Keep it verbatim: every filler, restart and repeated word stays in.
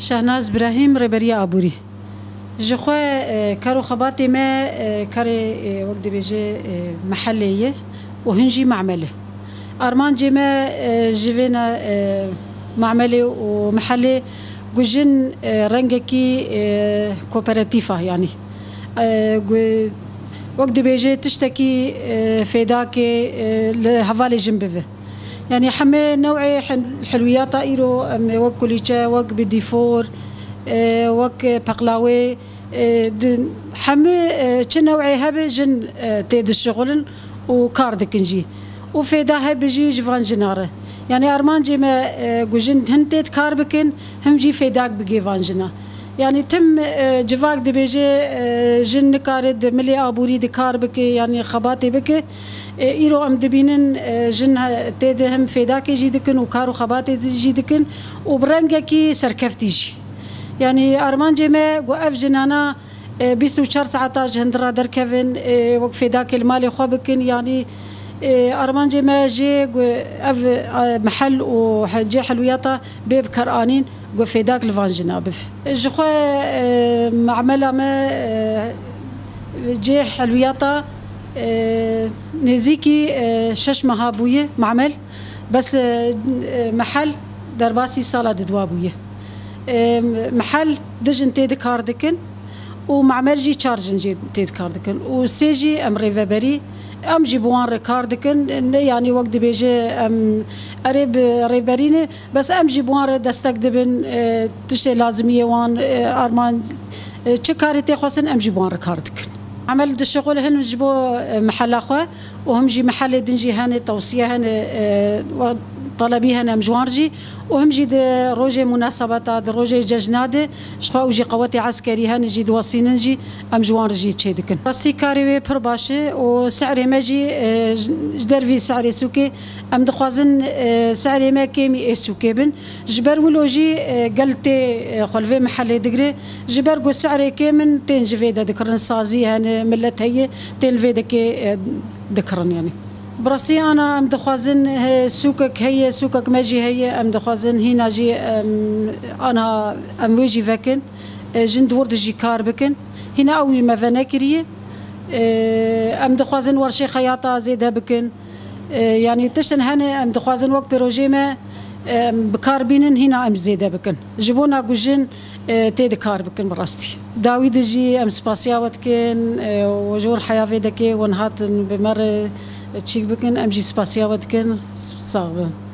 Şehnaz Birahîm, Rêberiya Aborî. Ji xwe, e, kar û xebatê me, e, karê, e, wek dibêje, e, mehelê ye û hin jî memel e. Armancê me, e, ji vê ne, e, memelê û mehelê ku jin, e, rengekî, e, kooperatîf a, yanî, e, ku wek dibêje tiştekî, e, fêdakê, e, li hevalê jin bive. Yanî hemê newê hil-, hilwiyata îro, em ê wek kulîçe, wek bidîfor, e, wek peqlawê, e, di, hemê, e, çi newê hebe jin, e, tê dişixulin û kar dikin jî. Û fêda hebe jî ji van jina re. Yanî armancê me, e, ku jin hin tê kar bikin, him jî fêdak bigê van jina. Yanî tim, e, civak dibêje, e, jin nikare di milê aborî di kar bike, yanî xebatê bike. E, îro em dibînin, e, jin he-, tê de hem fêdakê jî dikin û kar û xebatê di-, jî dikin û bi rengekî serkeftî jî. Yanî armancê me ku ev jinana, e, bîst û çar saeta ji hundir re derkevin, e, wek fêdakê li malê xwe bikin. Yanî, e, armancê me jê ku ev, e, mehel û he-, cê helwiyata bê bi kar anîn, ku fêdak li van jina biv. Ji xwe, e, memela me, e, cê helwiyata, e, nêzîkî, e, şeş meha bûye memel, bes, e, e, mehel derbasî sala didwa bûye. E, mehel du jin tê di kar dikin û memel jî çar jin jê tê di kar dikin û sê jî em rêveberî, em jî bi wan re kar dikin. Ne, yanî wek dibêje em erê bi rêberî ne, bes em jî bi wan re destek dibin, e, tiştê lazimiyê wan, e, arman, e, çi karê tê xwestin, em jî bi wan re kar dikin. Emel dişixul hin ji bo, e, mehela xwe û him jî mehelê din jî hene tewsiye hene, e, we telebî hene em ji wan jî û him jî di rojê munasebeta, di rojê cejna de ji xwe û jî qewetê eskerî hene jî diwesînin jî em ji wan re jî çê dikin. Rastî karê wê pir baş e û se'rê me jî, e, ji dervî se'rê sûkê em dixwazin, e, se'rê me kêmî ê sûkê bin. Ji ber wilo jî, e, gel tê, e, xwe li vê mehelê digire. Ji ber ku se'rê kêm in, tên ji vê de dikirin, sazî hene, milet heye, tên li vê dekê, e, dikirin, yanî. Bi rastî ana em dixwazin, he, sûkek heye, sûkek me jî heye, em dixwazin hîna jî, em, ana em wê jî vekin, e, jin di wir de jî kar bikin. Hîna ew me venekiriye. E, em dixwazin werşê xeyata zêde bikin. E, yanî tiştin hene em dixwazin wek projeyê me, e, em bi kar bînin, hîna em zêde bikin. Ji bona ku jin, e, tê di kar bikin bi rastî. Dawî de jî em spasiya we dikin, e, we ji wir heya vê dekê wan hatin bi me re çîk bikin, em jî spasiya we dikin. Sax bin.